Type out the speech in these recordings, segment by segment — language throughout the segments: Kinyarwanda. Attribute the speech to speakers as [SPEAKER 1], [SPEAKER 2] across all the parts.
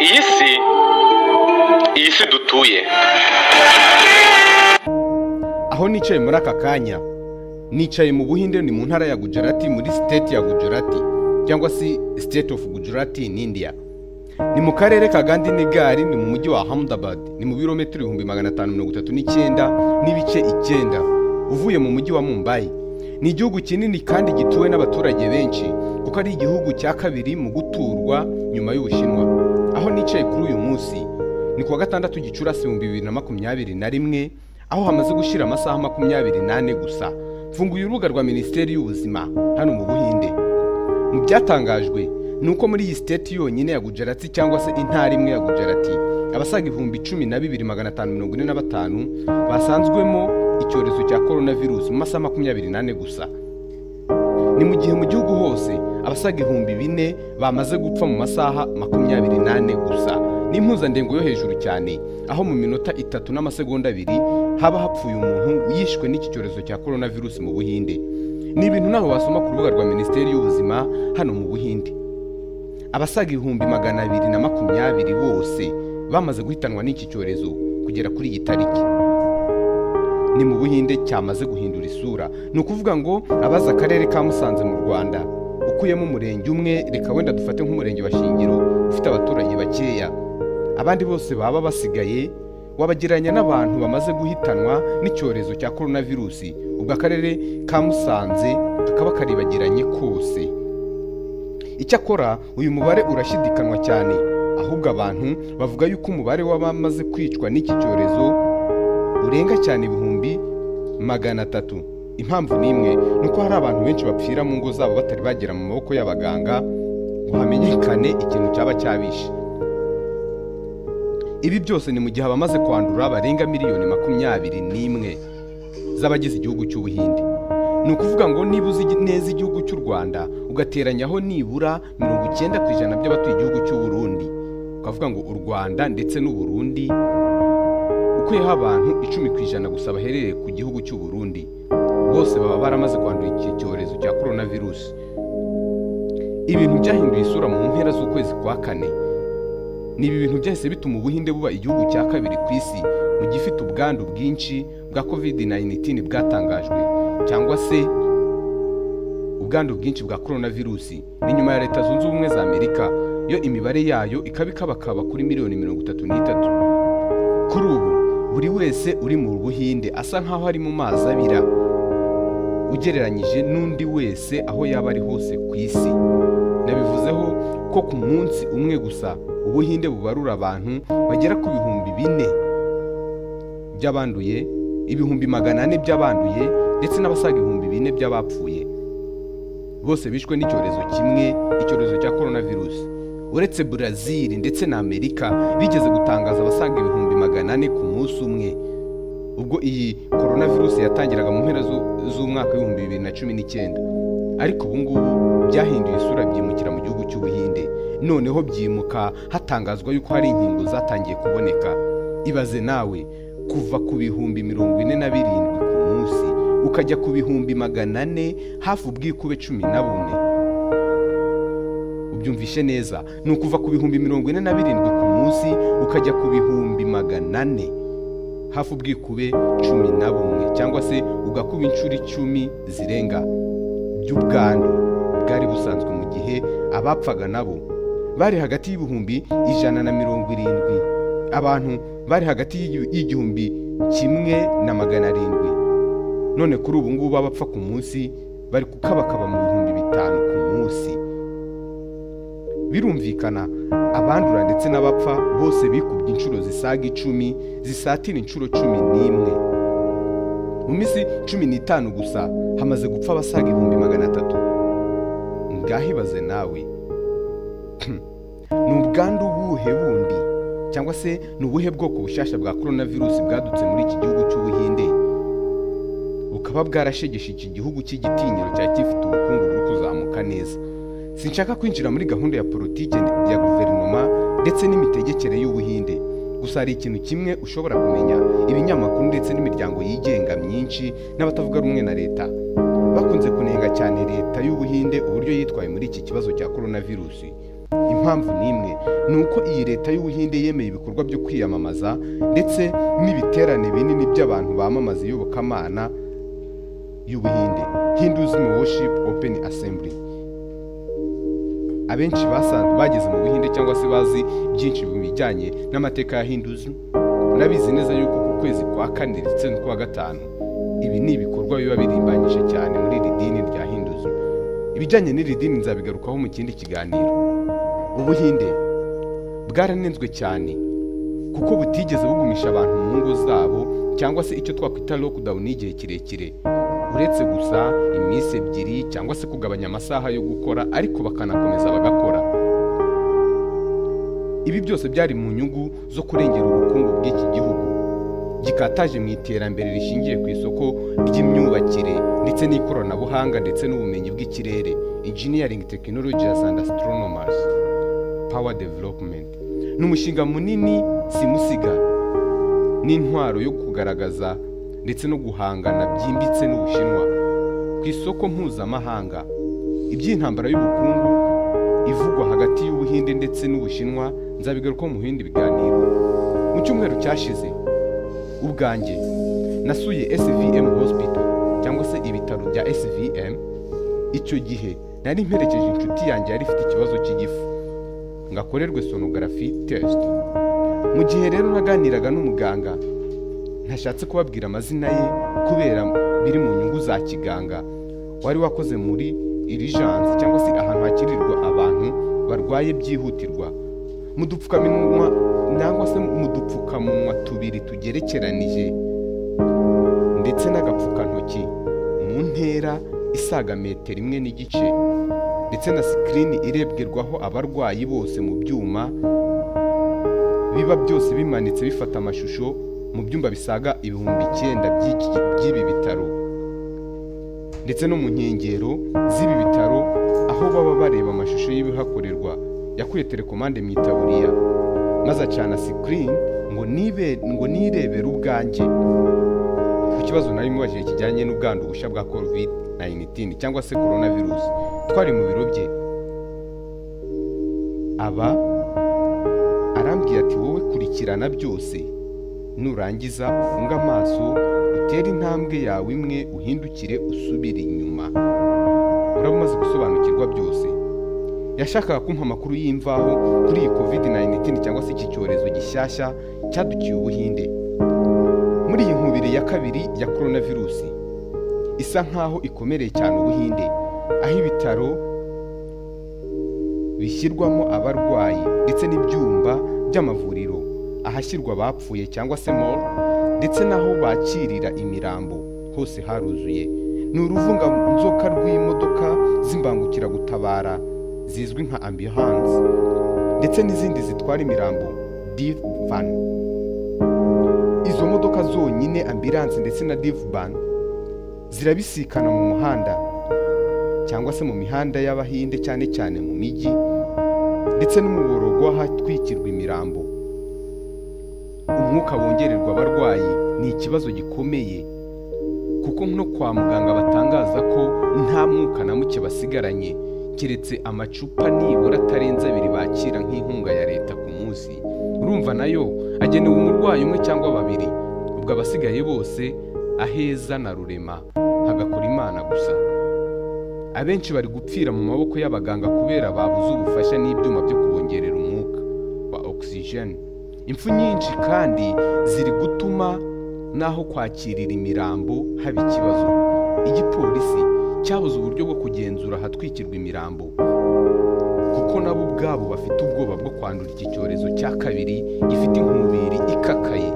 [SPEAKER 1] Iyi si dutuye.
[SPEAKER 2] Aho nicaye muri aka kanya, nicaye mu Buhinde, ni mu ntara ya Gujarati, muri state ya Gujarati cyangwa se State of Gujarat in India. Ni mu karere ka Gandhinagar, ni mu mujyi wa Ahmedabad, ni mu birometero 539.9 uvuye mu mujyi wa Mumbai. Ni igihugu kinini kandi gituwe n'abaturage benshi, kuko ari igihugu cya kabiri mu guturwa nyuma y'Ubushinwa. Aho nicaye kuri uyu munsi ni kuwa gatandatu, Gicurasi 2021, aho hamaze gushyira amasaha 24 gusa mfunguye urubuga rwa Minisiteri y'Ubuzima hano mu Buhinde. Mu byatangajwe ni uko muri iyi state yonyine ya Gujarati, cyangwa se intara imwe ya Gujarati, abasaga 12,545 basanzwemo icyorezo cya coronavirus mu masaha 24 gusa. Ni mu gihe mu gihugu hose abasaga 4000 bamaze gupfa mu masaha 24 gusa. Ni impuzandengo yo hejuru cyane, aho mu minota 3 n'amasegonda 2 haba hapfuye umuntu yishwe n'iki cyorezo cya coronavirus mu Buhinde. Ni ibintu nawe wasoma ku rubuga rwa Minisiteri y'Ubuzima hano mu Buhinde. Abasaga 220,000 bose bamaze guhitanwa n'iki cyorezo kugera kuri iyi tariki. Ni mu Buhinde cyamaze guhindura isura. Ni ukuvuga ngo abazi akarere ka Musanze mu Rwanda, ukuyemo umurenge umwe, reka wenda dufate nk'umurenge wa Shingiro ufite abaturage bakeya, abandi bose baba basigaye wabagereranya n'abantu bamaze guhitanwa n'icyorezo cya coronavirusi, ubwo akarere ka Musanze kakaba karibagiranye kose. Icyakora uyu mubare urashidikanwa cyane, ahubwo abantu bavuga yuko umubare w'abamaze kwicwa n'iki cyorezo urenga cyane 300,000. Impamvu ni imwe, ni uko hari abantu benshi bapfira mu ngo zabo batari bagera mu maboko y'abaganga ngo hamenyekane ikintu cyaba cyabishe. Ibi byose ni mu gihe abamaze kwandura barenga miliyoni 21 z'abagize igihugu cy'Ubuhinde. Ni ukuvuga ngo niba uzi neza igihugu cy'u Rwanda, ugateranyaho nibura 90% by'abatuye igihugu cy'u Burundi, ukavuga ngo u Rwanda ndetse n'u Burundi, ukuyeho abantu 10% gusa baherereye ku gihugu cy'u Burundi, bose baba baramaze kwandura iki cyorezo cya coronavirus. Ibintu byahinduye isura mu mpera z'ukwezi kwa kane. Ni ibi bintu byahise bituma Ubuhinde buba igihugu cya kabiri ku isi mu gifite ubwandu bwinshi bwa COVID-19 bwatangajwe, cyangwa se ubwandu bwinshi bwa coronavirus. Ni nyuma ya Leta Zunze Ubumwe za Amerika, yo imibare yayo ikaba ikabakaba kuri miliyoni 33. Kuri ubu buri wese uri mu Buhinde asa nkaho ari mu mazi abira, ugereranyije n'undi wese aho yaba ari hose ku isi. Nabivuzeho ko ku munsi umwe gusa Ubuhinde bubarura abantu bagera ku 4000 by'abanduye, 400,000 by'abanduye, ndetse n'abasaga 4000 by'abapfuye, bose bishwe n'icyorezo kimwe, icyorezo cya coronavirus. Uretse Brazil ndetse na Amerika bigeze gutangaza abasaga 400,000 ku munsi umwe ubwo iyi coronavirus yatangiraga mu mpera z'umwaka w'2019, ariko ubu ngubu byahinduye isura, byimukira mu gihugu cy'Ubuhinde. Noneho byimuka hatangazwa yuko hari inkingo zatangiye kuboneka. Ibaze nawe, kuva ku 47,000 ku munsi ukajya ku 400,000, hafi ubwikube 14. Ubyumvishe neza, ni ukuva ku 47,000 ku munsi ukajya ku 400,000, hafi ubwikube 11, cyangwa se ugakuba inshuro 10 zirenga by'ubwandu bwari busanzwe, mu gihe abapfaga nabo bari hagati y'170,000, abantu bari hagati y'1,700. None kuri ubu ngubu abapfa ku munsi bari kukabakaba mu 5000 ku munsi. Birumvikana, abandura ndetse n'abapfa bose bikubye inshuro zisaga 10, zisatira inshuro 11. Mu minsi 15 gusa hamaze gupfa abasaga 300,000. Ngaho ibaze nawe, ni ubwandu buhe bundi, cyangwa se ni ubuhe bwoko bushyashya bwa coronavirus bwadutse muri iki gihugu cy'Ubuhinde, bukaba bwarashegeshe iki gihugu cy'igitinyiro cyari gifite ubukungu buri kuzamuka neza? Sinshaka kwinjira muri gahunda ya politiki ya guverinoma ndetse n'imitegekere y'Ubuhinde. Gusa hari ikintu kimwe ushobora kumenya: ibinyamakuru ndetse n'imiryango yigenga myinshi n'abatavuga rumwe na leta bakunze kunenga cyane leta y'Ubuhinde uburyo yitwaye muri iki kibazo cya coronavirus. Impamvu n'imwe ni uko iyi leta y'Ubuhinde yemeye ibikorwa byo kwiyamamaza ndetse n'ibiterane binini by'abantu bamamaza iyobokamana y'Ubuhinde, Hinduism Worship Open Assembly. Abenshi bageze mu Buhinde cyangwa se bazi byinshi mu bijyanye n'amateka ya Hinduism, murabizi neza yuko ku kwezi kwa kane ndetse n'ukwa gatanu ibi ni ibikorwa biba birimbanyije cyane muri iri dini rya Hinduism. Ibijyanye n'iri dini nzabigarukaho mu kindi kiganiro. Ubuhinde bwaranenzwe cyane kuko butigeze bugumisha abantu mu ngo zabo cyangwa se icyo twakwita lockdown y'igihe kirekire, uretse gusa iminsi 2 cyangwa se kugabanya amasaha yo gukora, ariko bakanakomeza bagakora. Ibi byose byari mu nyungu zo kurengera ubukungu bw'iki gihugu gikataje mu iterambere rishingiye ku isoko ry'imyubakire ndetse n'ikoranabuhanga ndetse n'ubumenyi bw'ikirere, engineering technologies and astronomers power development. Ni umushinga munini simusiga n'intwaro yo kugaragaza ndetse no guhangana byimbitse n'Ubushinwa ku isoko mpuzamahanga. Iby'intambara y'ubukungu ivugwa hagati y'Ubuhinde ndetse n'Ubushinwa nzabigarukaho mu bindi biganiro. Mu cyumweru cyashize ubwanjye nasuye SVM Hospital cyangwa se ibitaro bya SVM. Icyo gihe nari mperekeje inshuti yanjye yari ifite ikibazo cy'igifu ngakorerwe sonography test. Mu gihe rero naganiraga n'umuganga, ntashatse kubabwira amazina ye kubera biri mu nyungu za kiganga, wari wakoze muri irijansi cyangwa se ahantu hakirirwa abantu barwaye byihutirwa, mu dupfukamunwa cyangwa se mu dupfukamunwa 2 tugerekeranije ndetse n'agapfukantoki mu ntera isaga metero 1.5 ndetse na sikirini irebwerwaho abarwayi bose mu byuma biba byose bimanitse bifata amashusho mu byumba bisaga 9000 by'ibi bitaro ndetse no mu nkengero z'ibi bitaro aho baba bareba amashusho y'ibihakorerwa. Yakuye telekomande mu itaburiya maze acana sikirini ngo nirebere ubwanjye ku kibazo nari mubajije kijyanye n'ubwandu bushya bwa COVID-19 cyangwa se coronavirus. Twari mu biro bye, aba arambwiye ati wowe kurikirana byose, nurangiza ufunge amaso utere intambwe yawe imwe uhindukire usubire inyuma, uraba umaze gusobanukirwa byose. Yashakaga kumpa amakuru y'imvaho kuri iyi COVID-19 cyangwa se iki cyorezo gishyashya cyadukiye Ubuhinde. Muri iyi nkubiri ya kabiri ya coronavirus isa nkaho ikomereye cyane Ubuhinde, aho ibitaro bishyirwamo abarwayi ndetse n'ibyumba by'amavuriro, ahashyirwa abapfuye cyangwa se morgue, ndetse n'aho bakirira imirambo hose haruzuye. Ni uruvunganzoka rw'imodoka z'imbangukiragutabara zizwi nka ambulance ndetse n'izindi zitwara imirambo divan. Izo modoka zonyine ambulance ndetse na divan zirabisikana mu muhanda cyangwa se mu mihanda y'Abahinde, cyane cyane mu mijyi, ndetse n'umuborogo w'ahatwikirwa imirambo. Umwuka wongererwa abarwayi ni ikibazo gikomeye, kuko no kwa muganga batangaza ko nta mwuka na muke basigaranye, keretse amacupa nibura atarenze 2 bakira nk'inkunga ya leta ku munsi. Urumva nayo agenewe umurwayi umwe cyangwa 2, ubwo abasigaye bose aheza na rurema hagakora Imana gusa. Abenshi bari gupfira mu maboko y'abaganga kubera babuze ubufasha n'ibyuma byo kubongerera umwuka wa oxygen. Impfu nyinshi kandi ziri gutuma naho kwakirira imirambo haba ikibazo. Igipolisi cyabuze uburyo bwo kugenzura ahatwikirwa imirambo, kuko nabo ubwabo bafite ubwoba bwo kwandura iki cyorezo cya kabiri gifite inkubiri ikakaye,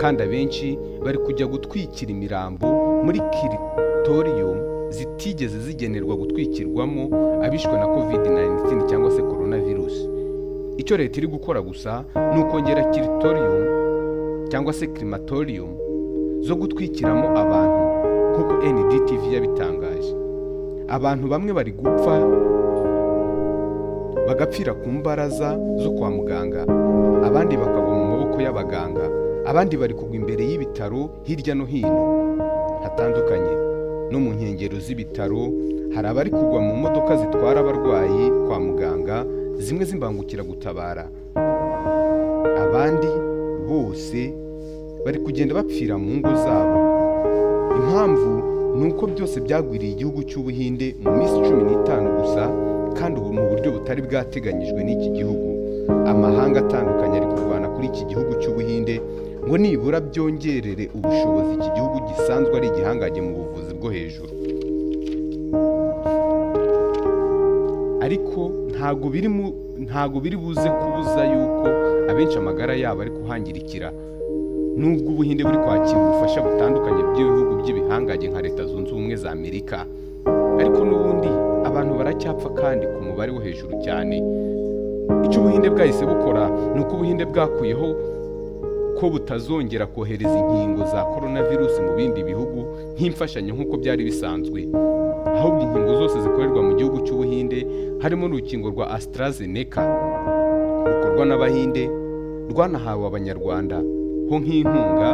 [SPEAKER 2] kandi abenshi bari kujya gutwikira imirambo muri kiritorium zitigeze zigenerwa gutwikirwamo abishwe na COVID-19 cyangwa se coronavirus. Icyo leta iri gukora gusa ni ukongera kiritorium cyangwa se crematorium zo gutwikiramo abantu, kuko NDTV yabitangaje. Abantu bamwe bari gupfa bagapfira ku mbaraza zo kwa muganga, abandi bakagwa mu maboko y'abaganga, abandi bari kugwa imbere y'ibitaro hirya no hino hatandukanye no mu nkengero z'ibitaro. Hari abari kugwa mu modoka zitwara abarwayi kwa muganga zimwe z'imbangukiragutabara. Abandi bose bari kugenda bapfira mu ngo zabo. Impamvu ni uko byose byagwiriye igihugu cy'Ubuhinde mu minsi 15 gusa, kandi ubu mu buryo butari bwateganyijwe n'iki gihugu. Amahanga atandukanye ari kurwana kuri iki gihugu cy'Ubuhinde ngo nibura byongerere ubushobozi iki gihugu gisanzwe ari igihangange mu buvuzi bwo hejuru. Ariko ntago biri buze kubuza yuko abenshi amagara yabo ari kuhangirikira, nubwo Ubuhinde buri kwakira ubufasha butandukanye by'ibihugu by'ibihangange nka Leta Zunze Ubumwe za Amerika. Ariko n'ubundi abantu baracyapfa kandi ku mubare wo hejuru cyane. Icyo Ubuhinde bwahise bukora ni uko Ubuhinde bwakuyeho ko butazongera kohereza inkingo za coronavirus mu bindi bihugu nk'imfashanyo nk'uko byari bisanzwe. Ahubwo inkingo zose zikorerwa mu gihugu cy'Ubuhinde, harimo n'urukingo rwa AstraZeneca rukorwa n'Abahinde, rwanahawe Abanyarwanda ho nk'inkunga,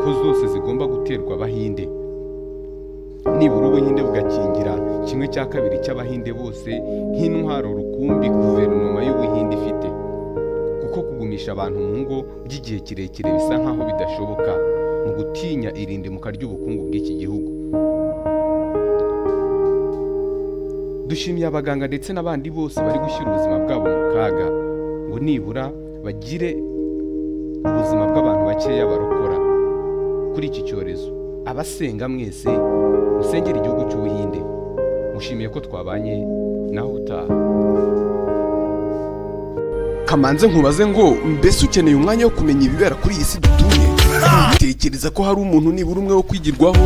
[SPEAKER 2] ko zose zigomba guterwa Abahinde. Nibura Ubuhinde bugakingira 1/2 cy'Abahinde bose nk'intwaro rukumbi guverinoma y'Ubuhinde ifite, kuko kugumisha abantu mu ngo by'igihe kirekire bisa nkaho bidashoboka mu gutinya irindimuka ry'ubukungu bw'iki gihugu. Dushimiye abaganga ndetse n'abandi bose bari gushyira ubuzima bwabo mu kaga ngo nibura bagire ubuzima bw'abantu bakeya barokora kuri iki cyorezo. Abasenga mwese musengera igihugu cy'Ubuhinde. Mushimiye ko twabanye naho utaha. Kamanze nkubaze ngo mbese ukeneye umwanya wo kumenya ibibera kuri iyi si dutuye? Tekereza ko hari umuntu nibura umwe wo kwigirwaho?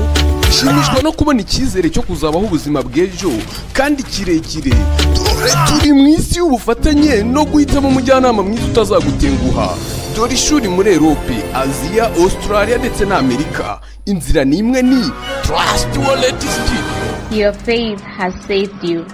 [SPEAKER 2] Shimishwa no kubona icyizere cyo kuzabaho ubuzima bw'ejo kandi kirekire. Dore turi mu isi y'ubufatanye no guhitamo umujyanama mwiza utazagutenguha. Dore ishuri muri Europe, Aziya, Australia ndetse na Amerika. Inzira ni imwe, ni Trust Wallet.
[SPEAKER 3] Your faith has saved you.